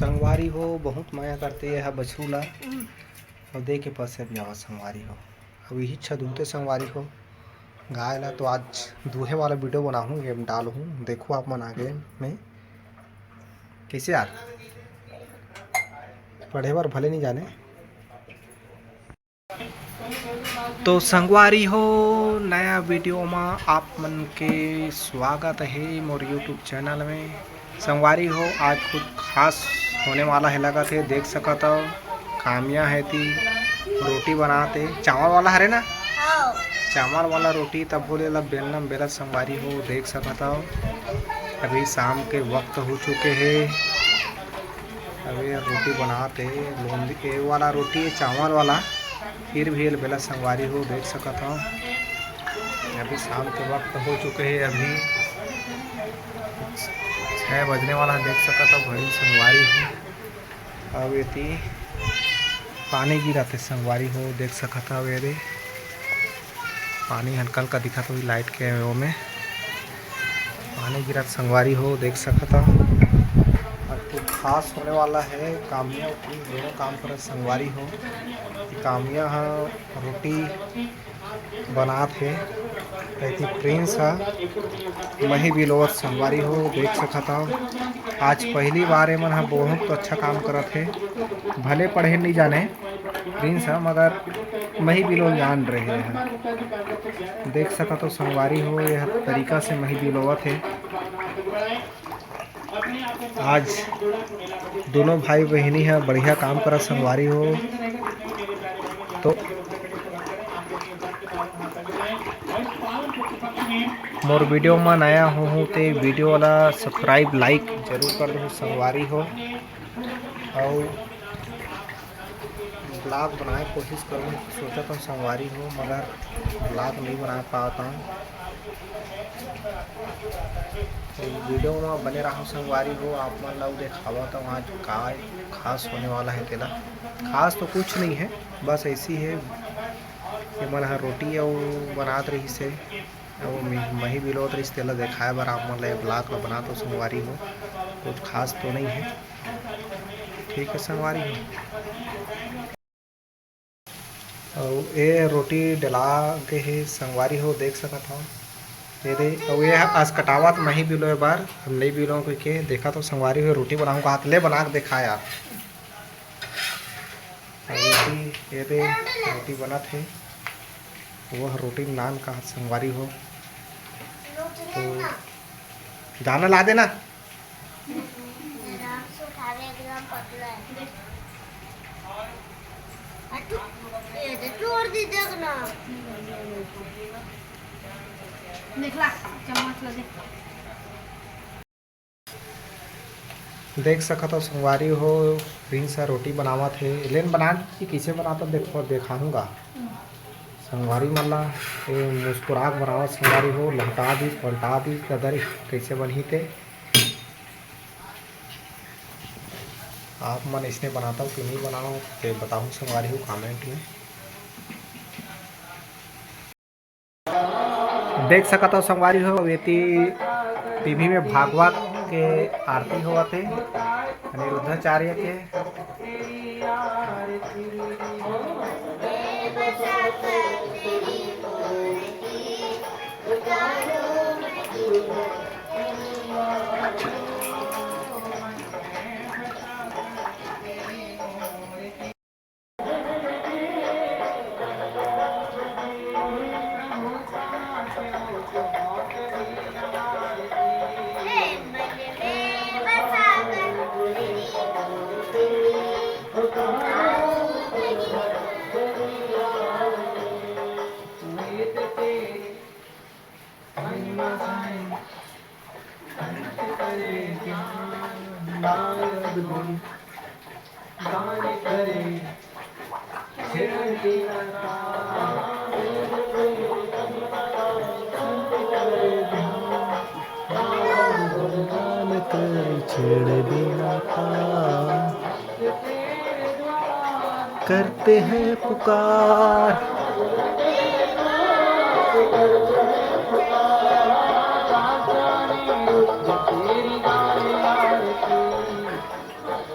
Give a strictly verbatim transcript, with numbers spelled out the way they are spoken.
संगवारी हो, बहुत मया करथे ये ह बछरू ला। अउ दे के पसे भी आवत संगवारी हो। अब इही छ दूहते संगवारी हो। गाय ला तो आज दूहे वाला वीडियो बनाहूँ, ये डालहूँ, देखो आप मन आगे में। कैसे यार? पढ़े बर भले नहीं जाने। तो संगवारी हो, नया वीडियो मा आप मन के स्वागत हे मोर YouTube चैनल में। संगवारी हो, आज कुछ खास होने वाला हे लगत हे। देख सकत हव, कामिया हे ती रोटी बनात हे, चावल वाला हरे ना? हाँ। चावल वाला रोटी, तब बोले ला बेलना में बेलत संगवारी हो, देख सकत हव। अभी शाम के वक्त हो चुके हे। अभी रोटी बनात हे, लोंदी, ए वाला रोटी हे, चावल वाला, फिर भी एला बेलत संगवारी हो, देख सकत हव। अभी शाम के वक्त हो चुके हे, अभी छः बजने वाला हे, देख सकत हव घड़ी संगवारी हो। अब एती पानी गिरत हे संगवारी हो, देख सकत हव, ये दे पानी हल्का हल्का दिखत होही लाइट के वो में। पानी गिरत संगवारी हो, देख सकत हव। अब तो खास होने वाला हे, कामिया अउ प्रिंस दोनों काम करत संगवारी हो। ये कामिया ह रोटी बनात हे, एती प्रिंस ह मही बिलोत संगवारी हो, देख सकत हव। आज पहली बार एमन ह बहुत अच्छा काम करत हे, भले पढ़े नहीं जाने प्रिंस ह, मगर मही बिलोल जान रहे हैं। देख सकत हो संगवारी हो, यह तरीका से मही बिलोवत हे। आज दोनों भाई बहिनी ह बढ़िया काम करत संगवारी हो। तो मोर वीडियो म नया हो, हो ते वीडियो वाला सब्सक्राइब, लाइक जरूर कर दो संगवारी हो। अउ ब्लॉग बनाए कोशिश करूँ, सोचत हूँ संगवारी हो, मगर ब्लॉग नहीं बना पाता हूँ। तो वीडियो में बने रहो संगवारी हो, आप मन ला देखावत हूँ आज का खास होने वाला है तेला। खास तो कुछ नहीं है, बस ऐसी है कि मन हर रोटी अउ बनात रहिस हे, अउ मही बिलोत रहिस, तेला देखाए बर आप मन ला ये ब्लॉग ला बनात हूँ संगवारी हो। कुछ खास तो नहीं है, ठीक है संगवारी हो। अउ ए रोटी डला गे हे संगवारी हो, देख सकत हव। ये दे, अउ ये ह अस कटावत मही बिलोय बर, हम नहीं बिलों कहिके देखत हव संगवारी हो, रोटी बनाहूँ कहात ले बना के देखा यार। अउ रोटी, ये दे रोटी बनत हे, वो ह रोटी नान कहात संगवारी हो। तो जाना ला देना। आराम से उठावे, एकदम पतला है। आ तू, ये दे, तोड़ दी, देख ना। देख ला, चम्मच ला दे। देख सकत हो संगवारी हो, प्रिंस ह रोटी बनावत हे। लेन बना कि कइसे बनात हे, देखो, देखाहूँगा। संगवारी मन ला ये मुस्कुरा के बनावत संगवारी हो, लहटा दिस, पलटा दिस, कदर कइसे बनही ते। आप मन इसने बनाता हो कि नहीं बनाओ, ते बताओ संगवारी हो comment में। देख सकत हो संगवारी हो, एती टीवी में भागवत के आरती होवत हे, अनिरुद्धाचार्य के। दान कर छेड़ देना था। करते हैं पुकार।